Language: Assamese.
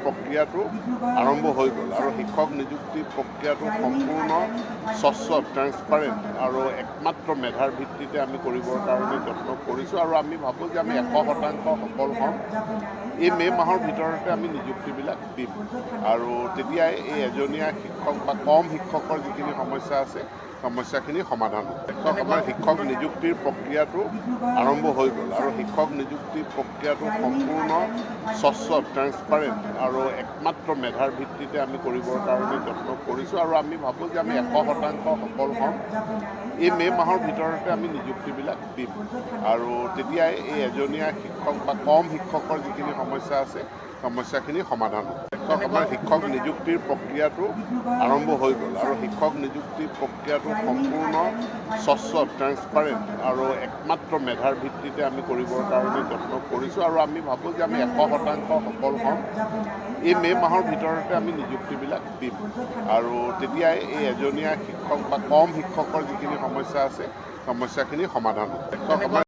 প্ৰক্ৰিয়াটো আৰম্ভ হৈ গ'ল আৰু শিক্ষক নিযুক্তি প্ৰক্ৰিয়াটো সম্পূৰ্ণ স্বচ্ছ, ট্ৰেন্সপাৰেণ্ট আৰু একমাত্ৰ মেধাৰ ভিত্তিতে আমি কৰিবৰ কাৰণে যত্ন কৰিছোঁ। আৰু আমি ভাবোঁ যে আমি 100% সফল হ'ম। এই মে' মাহৰ ভিতৰতে আমি নিযুক্তিবিলাক দিম আৰু তেতিয়াই এই এজনীয়া শিক্ষক বা কম শিক্ষকৰ যিখিনি সমস্যা আছে, সমস্যাখিনি সমাধান হ'ব। শিক্ষক আমাৰ শিক্ষক নিযুক্তিৰ প্ৰক্ৰিয়াটো আৰম্ভ হৈ গ'ল আৰু শিক্ষক নিযুক্তি প্ৰক্ৰিয়াটো সম্পূৰ্ণ স্বচ্ছ, ট্ৰেন্সপাৰেণ্ট আৰু একমাত্ৰ মেধাৰ ভিত্তিতে আমি কৰিবৰ কাৰণে যত্ন কৰিছোঁ। আৰু আমি ভাবোঁ যে আমি 100% সফল হ'ম। এই মে' মাহৰ ভিতৰতে আমি নিযুক্তিবিলাক দিম আৰু তেতিয়াই এই এজনীয়া শিক্ষক বা কম শিক্ষকৰ যিখিনি সমস্যা আছে, সমস্যাখিনি সমাধান হ'ব। শিক্ষক আমাৰ শিক্ষক নিযুক্তিৰ প্ৰক্ৰিয়াটো আৰম্ভ হৈ গ'ল আৰু শিক্ষক নিযুক্তি প্ৰক্ৰিয়াটো সম্পূৰ্ণ স্বচ্ছ, ট্ৰেন্সপাৰেণ্ট আৰু একমাত্ৰ মেধাৰ ভিত্তিতে আমি কৰিবৰ কাৰণে যত্ন কৰিছোঁ। আৰু আমি ভাবোঁ যে আমি 100% সফল হ'ম। এই মে' মাহৰ ভিতৰতে আমি নিযুক্তিবিলাক দিম আৰু তেতিয়াই এই এজনীয়া শিক্ষক বা কম শিক্ষকৰ যিখিনি সমস্যা আছে, সমস্যাখিনি সমাধান হ'ব। শিক্ষক আমাৰ